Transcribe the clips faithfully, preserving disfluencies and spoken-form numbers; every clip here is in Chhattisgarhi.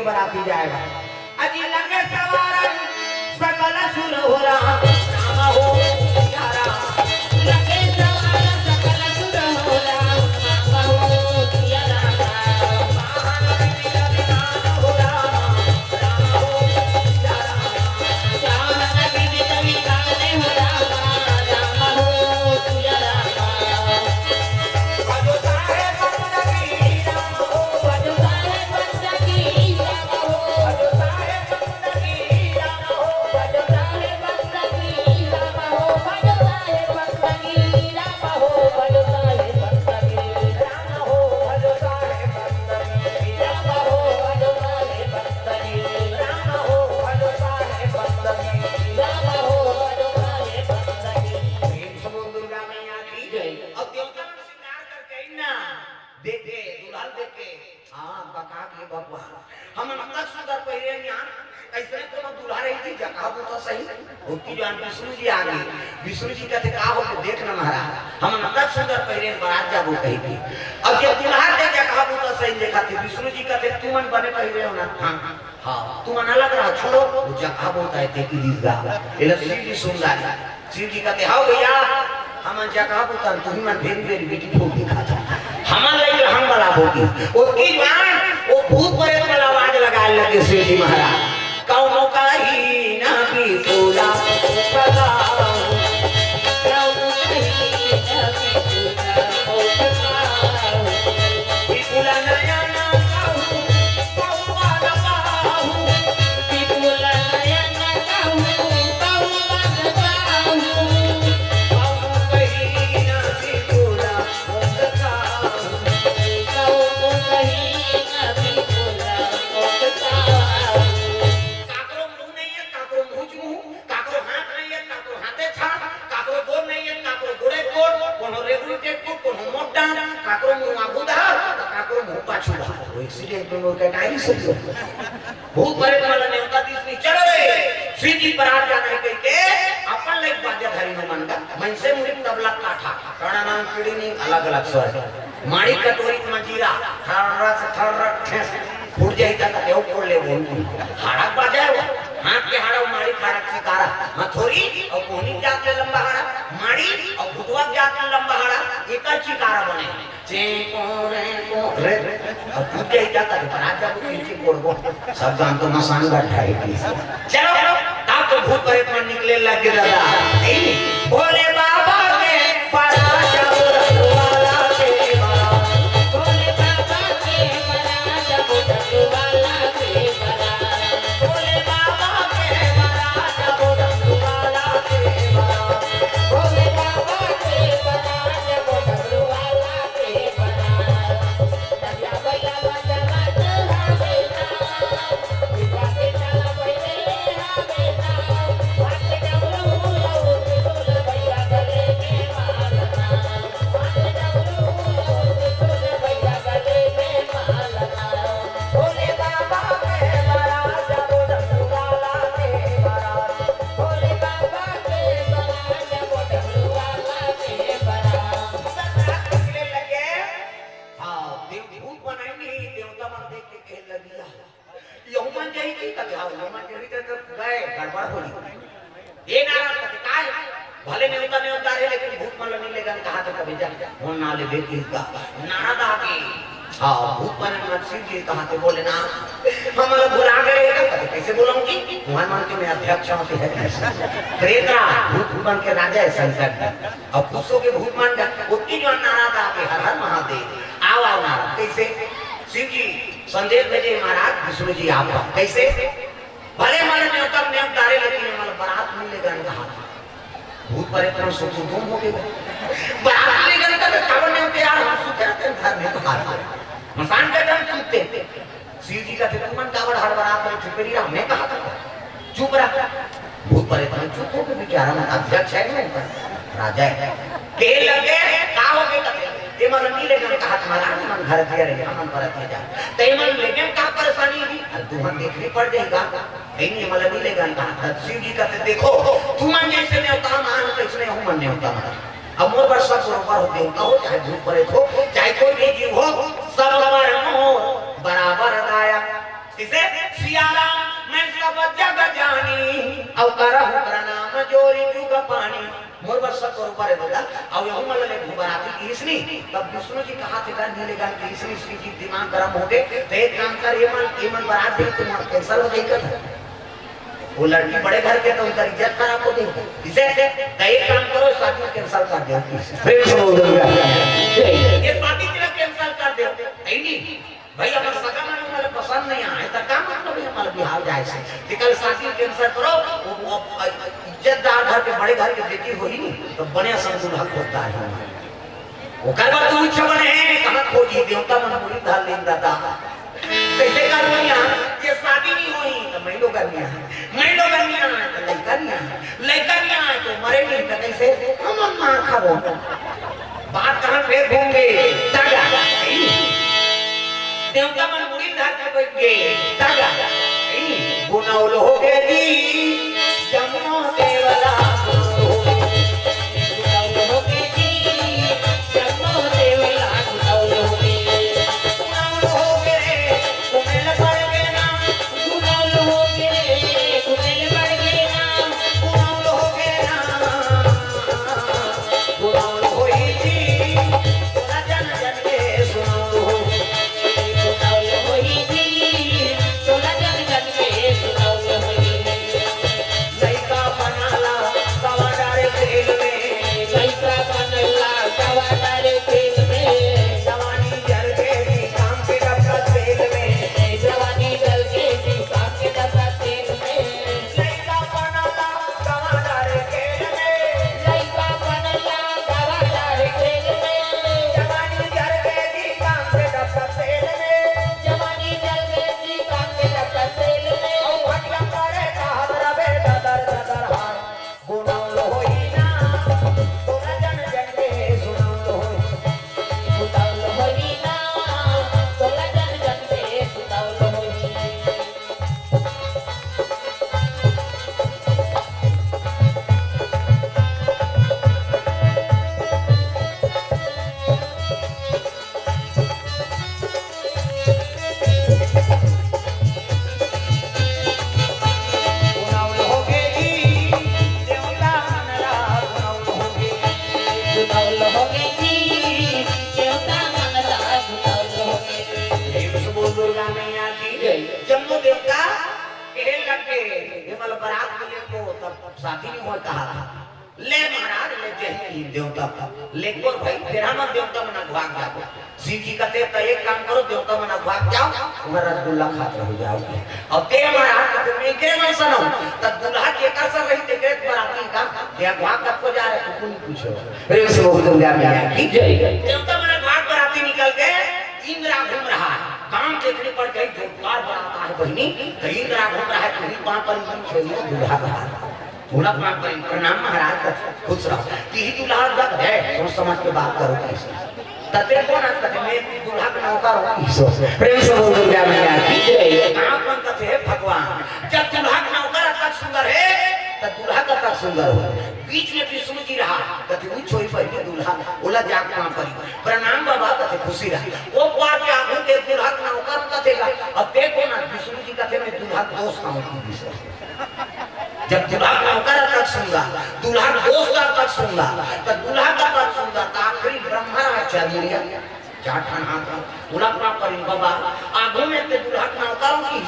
बराती जाएगा। अजी लगे सवारन सकल सुर हो राम, राम हो सिया राम। लगे सवारन सकल सुर हो राम, राम हो सिया राम। वाहन विधि विधान हो राम, राम हो सिया राम। चाल विधि विधान हो राम, राम हो सिया राम। प्रेम से बोल दुर्गा मैया की जय। अब देवता मन श्रृंगार करके आइन ना, देखे, दुल्हन देखे, हाँ, बका के बबुआ। हमन अतक सुंदर पहिरे हन, अइसने कोनो दूल्हा रही थी, जगह बूता सही। ओतकी जुवार विष्णु जी आ गे। विष्णु जी कथे, "का हो गे, देख न महाराज, हमन अतक सुंदर पहिरे हन, बरात जाबो कही थी।" अब जब दूल्हा के जगह बूता सही देखथे, विष्णु जी कथे, "तुमन बने पहिरे हो ना?" हाँ। हाँ, तुमन अलग रहा, छोड़ो, वो जगह बूता हे, देखी दीस गा। एला शिव जी सुन डारे। शिव जी कथे, "हव भैया, हमन जगह बूता, तुही मन भेरी भेरी बिटी फूक दिखाथव। हमन लइक हम बला होगी।" ओतकी जुवार वो भूत प्रेत वाला आवाज लगाए लगे शिव जी महाराज, "कौनो कही ना बिपुला, कौनो कही ना बिपुला, बिपुला नया ना कहू।" काकरो मुंह नहीं है, काकरो मुंह मुंह, काकरो हाथ नहीं है, काकरो हाथे छाप, काकरो गोड़ नहीं है, काकरो गोड़े गोड़, कोनो रेगुल टेटकुट, कोनो मोटा, काकरो मुंह आगू धा, काकरो मुंह पाछू धा। वो एक्सीडेंट में मोर कटाई से भूत प्रेत वाला नेवता दिस नहीं, "चलो रे, सीधी परात जाना है," कह के अपन लइक बाजा धारी मन का, मनसे मुड़ी तबला काठा, टणानांग पीड़ी नहीं, अलग-अलग स्वर। माड़ी कटोरी के मंजीरा, थर्रा से थर्रा ठेस, फूट जाही त कते फोड़ ले बोल। हाड़ा बाजा है वो, हाथ के हाड़ा, माड़ी खाड़ा चिकारा, हथौरी अउ कोहनी जात ले लंबा हाड़ा, माड़ी अउ भुतवा जात ले लंबा हाड़ा, एकर चिकारा बने। चें को रे को रे। अब तू क्या ही जाता है, पर आज जाबो खिड़की फोड़बो। सब गांव तो मसान बैठा है कि। चलो, तब तो भूत प्रेत मन निकले लग गे दादा। नहीं, भोले बाबा के परा जाओ रघुवाला के बा। भोले बाबा के परा जाओ रघुवाला के बा। भोले बाबा के परा जाओ रघुवाला के बा। भोले बाबा के परा जाओ रघुवाला हाँ, देव भूत बनाई नहीं, देवता मन देख के कहे लगिया। यहू मन जाही कि कथे, "हाँ, यहू मन जाही त, त गए, गड़बड़ होही।" ए नारद कथे, "काय? भले नेवता नेवता रहे, लेकिन भूत मन ल नहीं लेगन कहा थे कभी जा, मोर ना ले बेटी का।" नारद आगे, हाँ, भूत मन म शिव जी कहा थे, बोले ना, "हमला भुला गए का?" कथे, "कैसे बोलूंगी? वहाँ मन के मैं अध्यक्ष होती है।" प्रेत राज, भूत मन के राजा है शंकर जी। अब खुश होके भूत मन का, ओतकी जुवार नारद आगे, "हर हर महादेव, आओ, आओ नारद।" कैसे? शिव जी संदेश भेजे, "महाराज, विष्णु जी आप।" कैसे? "भले मला नेवता नेवता डारे, लेकिन मला बरात मिले गन कहा।" भूत प्रेत मन सुकुतुम हो गए। "बरात मिले गन कहा, काबर नेवते यार, हम सुते रहते हैं घर में तो हाथ में। मसान का हम सुते।" शिव जी कथे, "तुमन काबर हड़बड़ात रहे, चुप रही रहा, मैं कहा था, चुप रहा।" भूत प्रेत मन चुप होके बेचारा मन अध्यक्ष है ना, राजा है। कहे लगे, "का हो गए?" कथे, "ते मन नहीं लेगन कहा, तुम्हारा मन घर दिया रहे, हमन परत में जा। ते मन लेगन का परेशानी हुई? अरे तुमन देखनी पड़ जाएगा, नहीं, ये मन नहीं लेगन कहा।" तब शिव जी कथे, "देखो, तुमन जैसे नेवता मान, तो इसने हम मन नेवता मान।" अब मोर बर सब बरोबर हो, देवता हो, चाहे भूत प्रेत हो, चाहे कोई भी जीव हो, सब बर मोर बराबर दाया। इसे सियाराम मैं सब जग जानी, अउ करहु प्रणाम जोरी जुग पानी। मोर बस सब बरोबर हे दादा। अउ यहू मन ले घुबराती किहिसनी, तब विष्णु जी कहा थे, "गा नी लेगन किहिसनी, श्री जी दिमाग गरम हो गे, तो एक काम कर, ये मन, ये मन बरात दे, तुम कैंसल हो जाई कथे।" वो लड़की बड़े घर के, तो उनकर इज्जत खराब हो गई। इसे, तो एक काम करो, शादी कैंसल कर दो। प्रेम से बोल दो। ये शादी तेरा कैंसल कर दो। नहीं, नहीं। भाई, हमर सगा मन मोला पसंद नहीं आए, त का मतलब हे हमर बिहाव जाए से? तेकर शादी कैंसल करो, वो, वो, इज्जतदार घर के, बड़े घर के बेटी होही नी, तो बने असन दूल्हा खोजदार हे। ओकर बर तो उच्च बने हे, कहाँ खोजी, देवता मन मुड़ी धर लेन दादा। कैसे कर दुनिया, ये शादी नहीं होही, तो मैं लोग दुनिया, मैं लोग दुनिया, तो लइका नहीं आए, लइका नहीं आए, तो मरे नहीं, तो कैसे? हम मार खाबो। बात कहाँ फेर घूम गे? ताजा। देवता मन मुड़ी धर के बइठ गे। ताजा। गुनौल हो गे जी, जम्मो देवला गुनौल हो गे। गुनौल हो गे जी, जम्मो देवला गुनौल हो गे। गुनौल हो गे रे, गुमेल पड़ गे ना। गुनौल हो गे रे, गुमेल पड़ गे ना। गुनौल हो गे ना। गुनौल होही जी, तोला जन जन के सुनौल हो। गुनौल होही जी, तोला जन जन के सुनौल होही। लइका बनाला तवा डारे तेल में। लइका बनाला तवा डारे तेल में। जवानी जल के जी काम के डब्बा तेल में। जवानी जल के जी काम के डब्बा तेल में। लइका बनाला तवा डारे तेल में। लइका बनाला तवा डारे तेल में। जवानी जल के जी काम के डब्बा तेल में। जवानी जल के जी काम के डब्बा तेल में। ओ भटिया करे कहत रबे ददर ददर हाय। गुनौल होही ना, तोला जन जन के सुनौल होही। सुनौल होही ना, तोला जन जन के सुनौल होही। जम्मो देवता कहे लग गे, ये वाला बारात को लेको तब शादी नहीं हुआ कहा था। ले महाराज, ले जही की देवता का। लेको भाई, फिर हम देवता मन अघवाक जाबो। शिव जी कहते, "त एक काम करो, देवता मन अघवाक जाओ, वहाँ रसगुल्ला खात रह जाओ।" अउ ते महाराज कहते, "मैं के मन सनो, त दूल्हा के कर सर रही, ते के बराती का, ते अघवाक कब को जा रहे, कुकुन पूछो।" प्रेम से बोल दुर्गा मैया की जय। देवता मन अघवाक बराती निकल के इंद्रा घूम रहा है। काम देखने पर गई, जोरदार बरात है बहिनी, तो इंद्रा घूम रहा है, तुम्ही पाँव पर पूछो, ये दूल्हा का हाल। भोला पाँव परी, प्रणाम महाराज, खुश रहो। तिही दूल्हा लग है, सोच समझ के बात करो कैसे। तते को ना तते में दूल्हा के नौकर हो। ईश्वर, प्रेम से बोल दुर्गा मैया की जय। कहाँ पर कथे है भगवान, जब दूल्हा के नौकर अतक सुंदर है, तब दूल्हा का तक सुंदर हो। बीच में विष्णु जी रहा, कथे ऊ छोई पहले दूल्हा, ओला जाके पाँव परी, प्रणाम बाबा, कथे खुशी रहा। वो पार के आगू के दूल्हा के नौकर कथे गा, अब देखो ना, विष्णु जी कथे मैं दूल्हा के दोस्त का हूँ, ईश्वर। जब दूल्हा के नौकर अतक सुंदर, दूल्हा के दोस्त अतक सुंदर, त दूल्हा का अतक सुंदर, त आखिरी ब्रह्मा रहा चंद्रिया, चार ठन हाथ रहा, दूल्हा का परी बाबा, आगू में ते दूल्हा के नौकर की,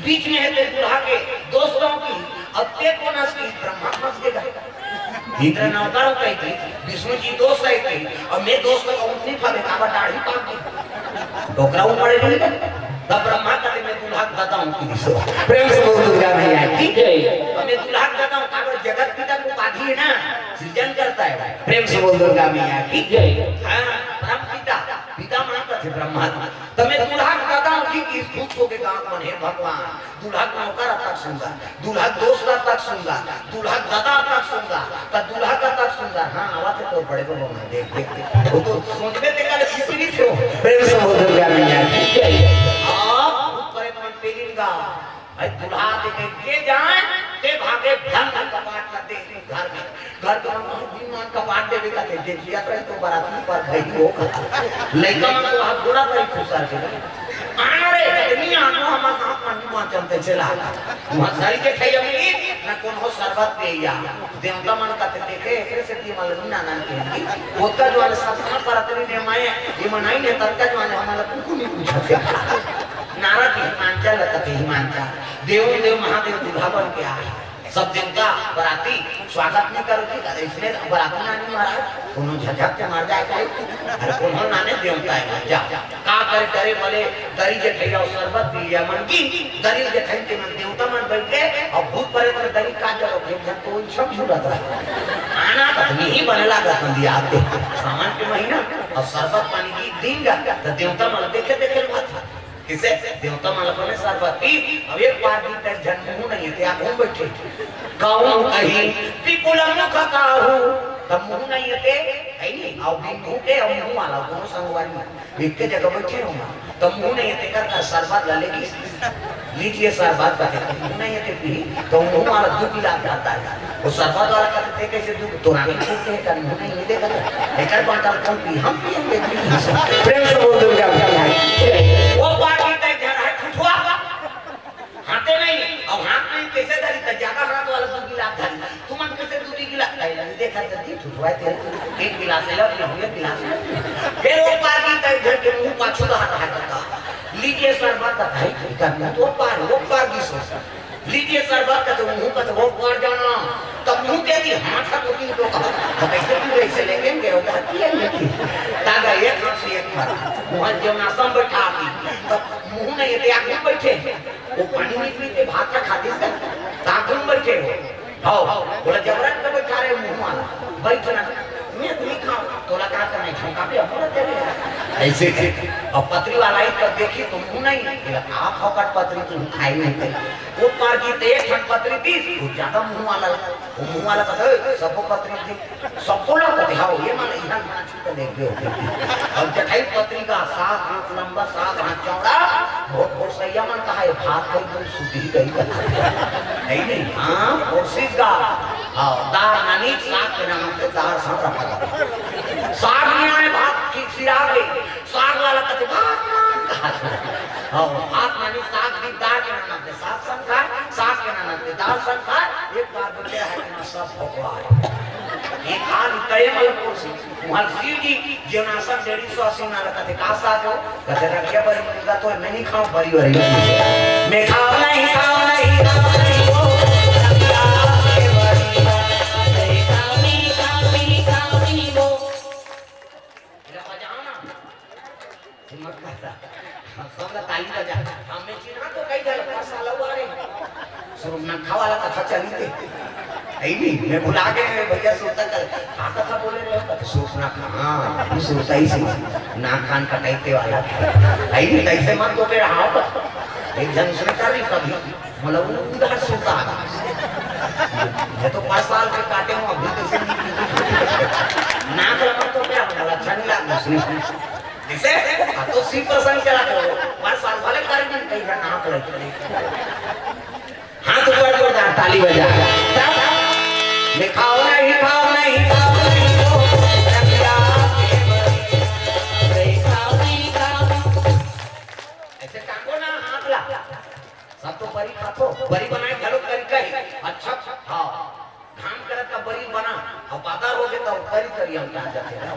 बीच में है ते दूल्हा के दोस्तों की, अब ते कौन हंस की? ब्रह्मा हंस के गए। इंद्र नौकर कही थी, विष्णु जी दोस्त है कही, और मैं दोस्त का उतनी फले, काबर दाढ़ी पाक दी। डोकरा ऊपर है नहीं। तब ब्रह्मा कहते, "मैं दूल्हा के दादा हूँ।" प्रेम से बोल दुर्गा मैया की जय। "मैं दूल्हा के दादा हूँ।" काबर जगत पिता को उपाधि है ना, सृजन करता है। प्रेम से बोल दुर्गा मैया की जय। हाँ, परम पिता, पिता मानता थे ब्रह्मा। "त मैं दूल्हा के दादा हूँ जी," कि खुश होके गाँव मन हे भगवान। दूल्हा के नौकर अतक सुंदर, दूल्हा के दोस्त अतक सुंदर, दूल्हा के दादा अतक सुंदर, त दूल्हा का अतक सुंदर। हाँ, आवा थे तो बड़े बड़े में देख, देख, देख। वो तो सोच में देखा ले, कितनी थे वो। प्रेम से बोल दुर्गा मैया की जय। आप भूत प्रेत मन पेलिन गा। भाई दूल्हा देखे के जाए, ते भागे ढंग कपाट कर दे घर में। घर के मन बहुत दिन मान कपाट देवे का दे, दे दिया तो, तो बाराती पर गई हो। लइका मन तो हाथ गोड़ा पर ही खुसर के। आना रे, नहीं आनो, हमर गाँव पंडू मा चलते चला। वहाँ धरी के खाई अमी, न कोनो सरबत पिया। देवता मन का ते देखे, एकरे से ती मल नहीं नाना के। ओतका जो वाले सतना परतरी ने माए, ये मनाई ने ततका जो वाले हमारा कुकु नहीं पूछा थे। नारद हिमांचल लता थे हिमांचल। देव देव महादेव दूल्हा बन के आए। सब देवता बराती स्वागत नहीं करो जी, अरे इसने बराती नानी महाराज, कोनो झझक के मर जाए कोई। अरे कोनो नाने देवता है, मर जाओ। का करे, डरे बले दरी जेठैया अउ सरबत पी लिया मन की, दरी जेठैन के मन देवता मन बैठ गए अउ भूत परे पर दरी का जरो के जब तो इच्छा झूलत रहा। आना पत्नी ही बने लागत मन दिया आते। सावन के महीना अउ सरबत पानी की दिन गा, तो देवता मन देखे देखे बात। किसे? देवता मन अपने सरबत पी। अब एक बार भी तक जन मुँह नहीं थे, आप घूम बैठे। कहूँ कहीं विपुल मुख काहू, तब मुँह नहीं थे, है नहीं? अब भी मुँह के, अब मुँह वाला कोनो संगवारी नहीं। एक के जगह बैठे हो ना, तब मुँह नहीं थे, कर सरबत ला लेगी। लीजिए सरबत का, मुँह नहीं थे पी, तो मुँह वाला दू गिलास डालता है। वो सरबत वाला कहते थे, "कैसे दूध तोरा के छूटते हैं, कर मुँह नहीं देगा तो एकर बाटल कौन पी, हम पिएंगे।" प्रेम से बोल दुर्गा मैया की। वो पार्टी तय घर है, ठुठुआ। हाथे नहीं, अब हाथ नहीं कैसे धरी, तो ज्यादा हाथ वाला दू गिलास धरी। तुमन कैसे दू गिलास, पहले नहीं देखा तो दी, ठुठुआ थे। एक गिलास ले लो, फिर हम एक गिलास ले लो। फिर वो पार्टी तय घर के मुँह पाछू रहा है, बता। लीजिए सरबत, बताई, कर मुँह तो पार, वो पार की सोच। लीजिए सरबत का तो मुँह का तो वो पड़ जाना। तब मुँह दे दी, हाथ का कोई तो कहा। तो कैसे तू ऐसे लेके गए हो, कहती है लेकिन। तागा एक हाथ से एक मारा। वहाँ जो नासम बैठा दी, तब मुँह नहीं दे, आगे बैठे। वो पानी नहीं पीते, भात का खाते थे। तागुम बैठे हो। हाओ, बोला जबरन का बैठा रहे मुँह वाला। बैठ ना। मैं तो नहीं खाऊँ। तोला का करना है, झोंका पे अपना तेरे। ऐसे थे। अब पत्री वाला आई तब देखी तो मुँह नहीं। बोला, आप होकर पत्री तुम खाई नहीं थे। वो पार की तो एक ठन पत्री दी, वो ज्यादा मुँह वाला, वो मुँह वाला कहता है, "सबको पत्री दी, सबको ला पत्री, हाँ, ये माने यहाँ नाच के देख दे।" और जठाई पत्री का सात हाथ लंबा, सात हाथ चौड़ा, बहुत, बहुत सैया मन कहा, "ये भात खाई तुम सूती गई।" नहीं, नहीं, हाँ, कोशिश का, हाँ, दार नानी साग के नाम से दार सब रखा था। साग नहीं आए, भात की सिरा गई, साग वाला कहते, "भात मान कहा।" हाँ, भात नानी साग भी दार के नाम से साग संग खाए, साग के नाना के दाल संग खाए, एक बार बचे है कि ना सब भगवान। एक हाल तय मल कोसी, वहाँ शिव जी जीवनासन डेढ़ सौ अस्सी ना रखा थे, का साग हो? कहते रखिया बड़ी मुर्गा तो मैं नहीं खाऊं, बड़ी बड़ी। मैं खाऊं नहीं, खाऊं नहीं, खाऊं नहीं, ओ, रखिया के बड़ी। मैं खाऊं नहीं, खाऊं नहीं, खाऊं नहीं, ओ। मेरा बजाओ ना। हिम्मत करता। हम सब ना ताली बजा। हम में चिन्हा तो कई गल पर साला हुआ रे। सुरनखा वाला कथा चली थी। ऐ नहीं, मैं भुला गए, मैं भैया सुरता कर। हाँ, कथा बोले रहे हो, कथा सुरनखा। हाँ, ये सुरता ही सी। नाक कान कटाइते वाला। ऐ नहीं, कैसे मत तो मेरा हाँ पर। एक जन उसने कर रही कभी। मतलब, वो उधर सुरता आ गई। ये तो पाँच साल के काटे हूँ, अभी कैसे नहीं। नाक लगा तो क्या, मतलब, अच्छा नहीं लगता उसने। जैसे, हाँ, तो शिव प्रसंग चला करो, पर साल भले कर दिन कहीं का नाक लग। हाथ ऊपर जोरदार ताली बजा। तब लिखाओ नहीं, खाओ नहीं, खाओ नहीं, ओ, रतिया के बरी। नहीं खाओ नहीं, खाओ नहीं। ऐसे टांगो ना, हाथ ला। सब तो बरी खाथो, बरी बनाए घलो तरीका ही। अच्छा, हाँ। घाम करत का बरी बना, अउ बादर हो गे त बरी तरिया उतार जाथे ना।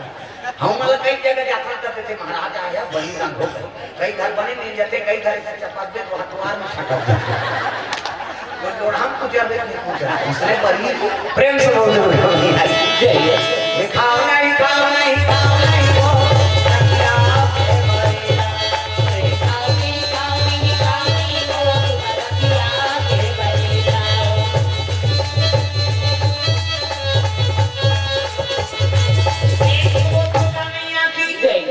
हम मतलब कई जगह जाथन करते थे, "महाराज आया, बरी रंग हो गए।" कई घर बने मिल जाते, कई घर ऐसे चपाक दे तो हथवार में छटक जाते। वो लोढ़ा में पूजा दे, नहीं पूजा। इसलिए बरी प्रेम से बोल दो। जय। दिखाओ नहीं,